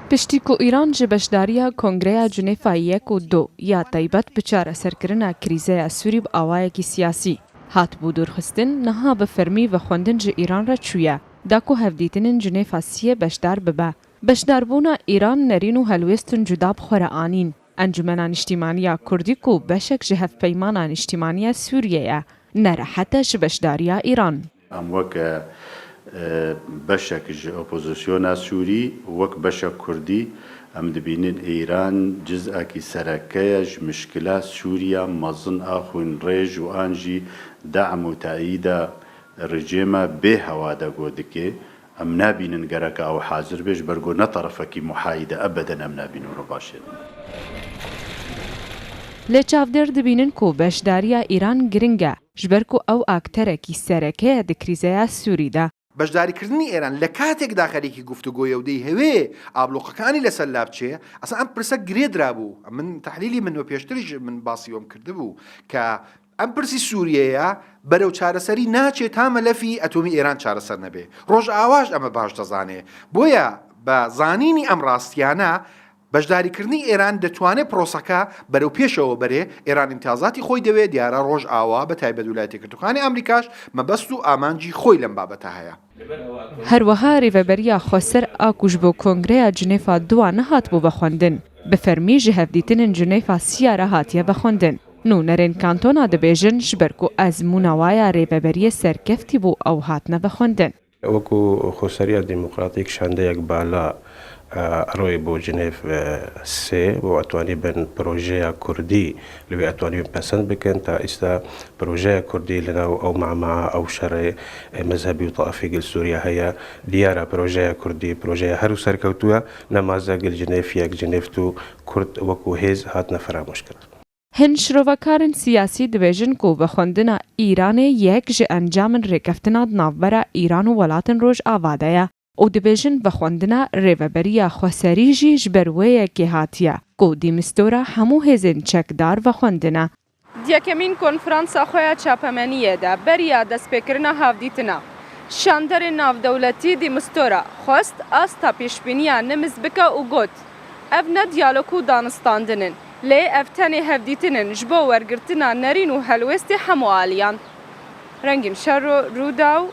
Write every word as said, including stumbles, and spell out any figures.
Piştî ku Îran ji beşdariya Kongreya Cinêfa yek û du ya taybet bi çareserkirina krîzeya Sûrî bi awayekî siyasî hatibû dûrxistin, niha bi fermî vexwendin ji Îran re çûye, da ku hevdîtinên Cinêfa siyê beşdar bibe. Beşdarbûna Îran nerîn û helwêstin cuda bi xwe re anîn. Encûmena Niştîmaniya Kurdî ku beşek ji Hevpeymana Niştîmaniya Sûriyê ye, nerehet e ji beşdariya Îran. Em weke, e, beşek ji opozisyona Sûrî, wek beşek Kurdî, em dibînin Îran ciz'ekî sereke ye ji mişkila Sûriya mezin a xwînrêj û an jî de'm û teîda rejîma bê hewa de go dike. Em nabînin gereke ew hazir be, ji ber ku ne terefekî muhayîd e, ebeden em nabînin û baş e. Lê çavdêr dibînin ku beşdariya Îran giring e, ji ber ku ew akterekî sereke ye di krîzeya Sûrî de. بەشداریکردنی ئێران لە کاتێکدا خەریکی گفتوگۆیە و دەیهەوێ ئابلۆقەکانی لەسەر لابچێ، ئەسڵەن ئەم پرسە گرێدرا بوو. من تەحلیلی من و پێشتریش من باسی وەم کردبوو کە ئەم پرسی سووریەیە بەرەو چارەسەری ناچێ تا مەلەفی ئەتۆمی ئێران چارەسەر نەبێ. ڕۆژئاواش ئەمە باش دەزانێ. بۆیە بە زانینی ئەم ڕاستیانە بەشداریکردنی ئێران دەتوانێت پرۆسەکە بەرەو پێشەوە بەرێ. ئێران ئیمتیازاتی خۆی دەوێت، دیارە ڕۆژئاوا بە تایبەت ویلایەتە یەکگرتووەکانی ئەمریکاش مەبەست و ئامانجی خۆی لەم بابەتە هەیە. Her wiha rêveberiya xweser a ku ji bo Kongreya Cinêfa du a nehatibû vexwendin, bi fermî ji hevdîtinên Cinêfa sî a re hatiye vexwendin. Nûnerên kantona dibêjin, ji ber ku ezmûna wa ya rêveberiyê serkeftî bû, ew hatine vexwendin. Wekî Xweseriya Demokratîk şandeyek bala, e, royê bo Cinêv, e, sê, bo etwanî bin projeya Kurdî, li wê etwanî bin pesend bikin. Ta îsta projeya Kurdî li nav ew mama, ew şerê, e, mezhebî û taifî gil Sûriya heye. Diyar e projeya Kurdî, projeya her û serkewtû ye. Nemaze gil Cinêv yek, Cinêv du, Kurd wekî hêz hatine feramûş kirin. Hin şirovekarên siyasî dibêjin ku vexwendina Îranê yek ji encamên rêkeftina di navbera Îran û welatên Rojava de ye û dibêjin vexwendina rêveberiya xweserî jî ji ber wê yekê hatiye ku dî mistora hemû hêzên çekdar vexwendine. Di yekemîn konferansa xwe ya çapemeniyê de beriya destpêkirina hevdîtina, şanderê navdewletî dî mistora xwest asta pêşbîniya nimiz bike û got, ev ne diyalog û danistandin in, lê ev tenê hevdîtin in ji bo wergirtina nerîn û helwêstê hemû aliyan. Rengîn Şero, Rûdaw,